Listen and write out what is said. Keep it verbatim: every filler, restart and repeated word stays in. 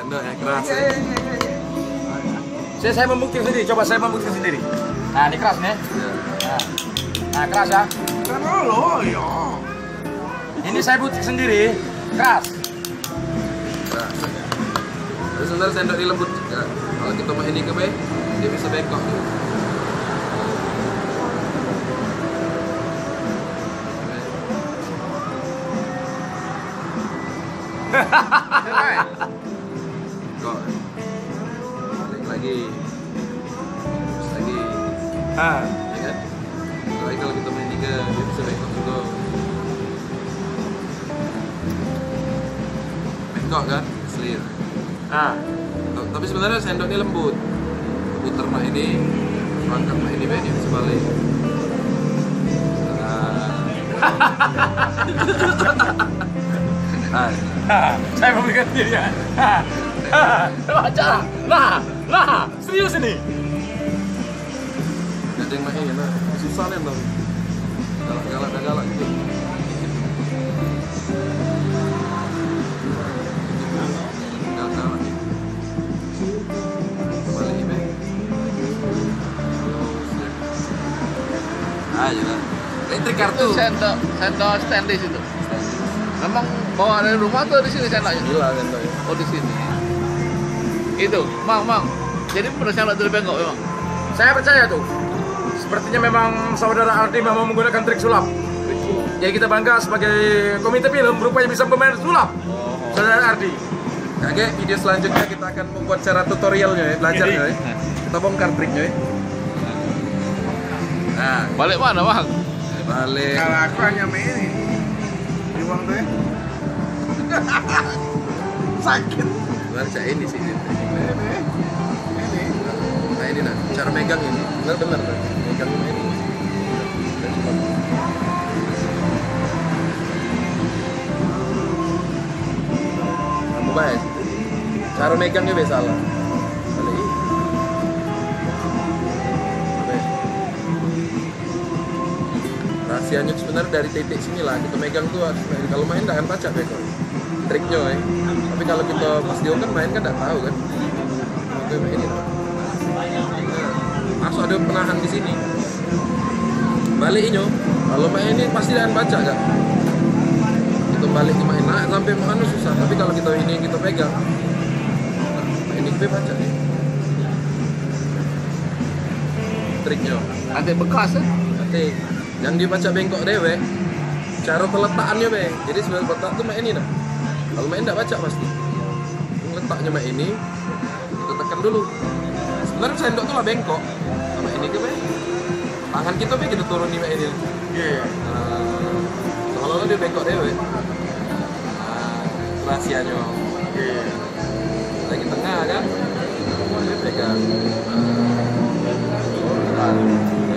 Sendok ya, keras ya. Saya, saya membuktikan sendiri, coba saya membuktikan sendiri. Nah, ini keras nih. Iya. Nah, nah, keras ya. Kan lo, ya. Ini saya buktikan sendiri, keras. Nah, sebenarnya sendok ini lembut juga. Kalau kita main ini ke be, dia bisa bengkok. Kok balik lagi, terus lagi, ah, ya kan? Apalagi kalau kita main tiga, dia bisa bengkok juga. Bengkok kan, selir. Ah. Ta- Tapi sebenarnya sendok ini lembut. Puter mak ini, angkat mak ini, baik dia bisa balik. Ah. Ah. Ha, saya mau ganti ya. Ha, ha, baca. Nah, nah, serius ini. Ada yang main, nah, susah nih, Bang. Galak-galak, galak gitu. Galak-galak. Balik, Bang. Ah, ya lah. Elektrik kartu. Itu sendok, sendok stainless itu. Memang bawa dari rumah tuh di sini sendoknya? Gila sendoknya. Oh, di sini. Itu, Mang, Mang. Jadi bener sendok dari bengkok memang. Saya percaya tuh. Sepertinya memang saudara Ardi memang menggunakan trik sulap. Jadi kita bangga sebagai komite film rupanya bisa bermain sulap. Oh. Saudara Ardi. Oke, video selanjutnya kita akan membuat cara tutorialnya ya, belajarnya ya. Kita bongkar triknya ya. Nah, balik mana, Bang? Balik. Kalau aku hanya main ini. Di uang tuh ya. Sakit. Balik saya ini sih. Ini. Ini. Nah, ini nah, cara megang ini. Benar-benar nah. Megang ini. Kamu baik. Cara megangnya be salah. Balik. Be. Rahasianya sebenarnya dari titik sini lah. Kita megang tuh harus main. Kalau main jangan pacak be kok. Triknya, eh. Tapi kalau kita pas dia kan main kan tak tahu kan. Oke, main ini. Nah, masuk ada penahan di sini. Balik inyo. Kalau main ini pasti jangan pacak kan. Kita balik ke main, nah, sampai mana susah. Tapi kalau kita ini kita pegang, nah, ini kita pacak nih. Triknya. Nanti bekas, eh? Nanti yang dia pacak bengkok dewek. Cara peletakannya be. Jadi sebelum letak tuh main ini nah. Kalau main ndak pacak pasti. Letaknya main ini. Kita tekan dulu. Sebenarnya sendok tuh lah bengkok. Sama ini ke be. Tangan kita be kita turuni main ini. Iya. Nah, seolah-olah dia bengkok dewek. Nah, rahasianya. Iya. Lagi tengah kan? Dia pegang. Nah.